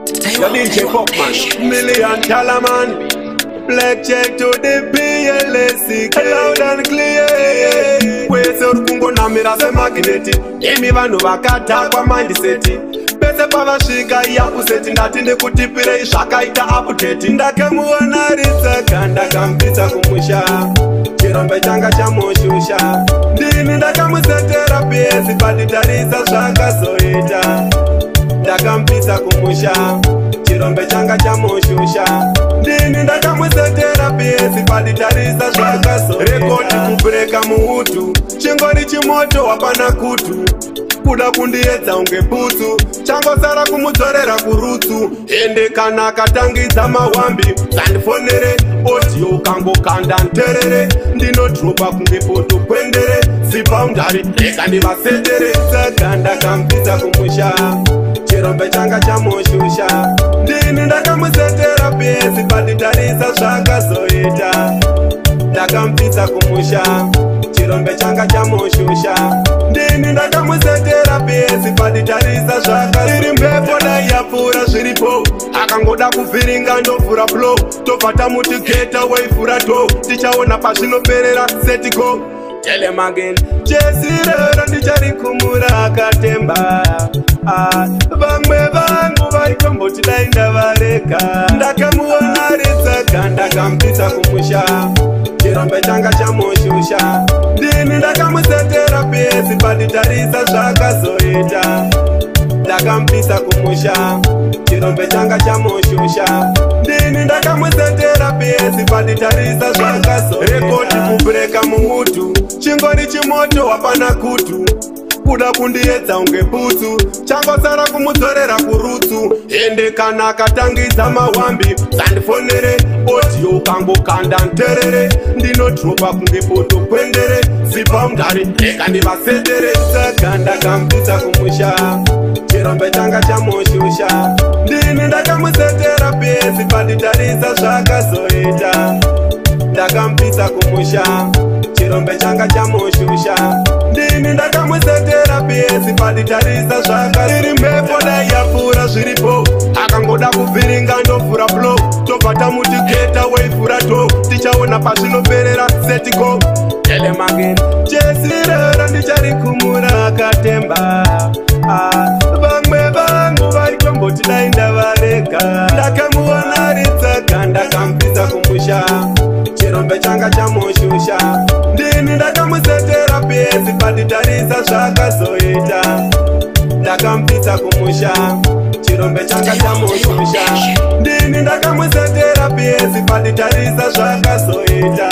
Your DJ Popman. Million dollar man. Black check to the PLACK. Loud and clear. Kwese uri kungonamira semagineti. Imi vanhu vakatakwa mindset. Pese pavasvika iyakuseti ndati ndikutipirei zvakaita update. Ndakamuona ritsaka ndakamubvisa kumusha. Chirombe changa chamushusha. Ndini ndakamusetera PS patitarisa zvakazoita. Ndakamupisa kumusha. Chirombe changa chamushusha. Ndini ndakamusetera PS patitarisa zvakazoita. Rekodi kubreka muutu. Chingori chimoto hapana kutu. Kuda kundiedza unge bhutsu. Changosara kumudzorera kurutsu. Ende kana akatangidza mawambi sandifonere audio ukangokanda nterere. Ndinodropa kunge poto kwendere. Ziboundary rega ndivasetere. Saka ndakamupisa kumusha. Chirombe changa chamushusha. Ndini ndakamusetera PS patitarisa zvakazoita. Ndakamupisa kumusha. Chirombe changa chamushusha. Ndini ndakamusetera PS patitarisa zvaka. Iri mhepo dai yapfuura zviripo. Akangoda kuvhiringa ndovhura flow. Tobva tamuti get away vhura door. Tichaona pazvinoperera set go. Tell him again. Jesi rero ndicharikumura akatemba. Ah, vamwe vangu vaitomboti dai ndavarega. Ndakamuona ritsaka ndakamupisa kumusha. Chirombe changa chamushusha. Ndini ndakamusetera PS patitarisa zvakazoita. Ndakamupisa kumusha. Chirombe changa chamushusha. Ndini ndakamusetera PS patitarisa zvakazoita. Rekodi kubreka muutu. Chingori chimoto hapana kutu. Kuda kundiedza unge bhutsu. Changosara kumudzorera kurutsu. Ende kana akatangidza mawambi sandifonere audio ukangokanda nterere. Ndinodropa kunge poto kwendere. Ziboundary rega ndivasetere. Saka ndakamupisa kumusha. Chirombe changa chamushusha. Ndini ndakamusetera PS patitarisa zvakazoita. Ndakamupisa kumusha. Chirombe changa chamushusha. Ndini ndakamusetera PS patitarisa zvaka. Iri mhepo dai yapfuura zviripo. Akangoda kuvhiringa ndovhura flow. Tobva tamuti get away vhura door. Tichaona pazvinoperera set go. Tell him again. Jesi rero ndicharikumura akatemba. Ah, vamwe vangu vaitomboti dai ndavarega. Ndakamuona ritsaka ndakamupisa kumusha. Chirombe changa chamushusha. Ndini ndakamusetera PS patitarisa zvakazoita. Ndakamupisa kumusha. Chirombe changa chamushusha. Ndini ndakamusetera PS patitarisa zvakazoita.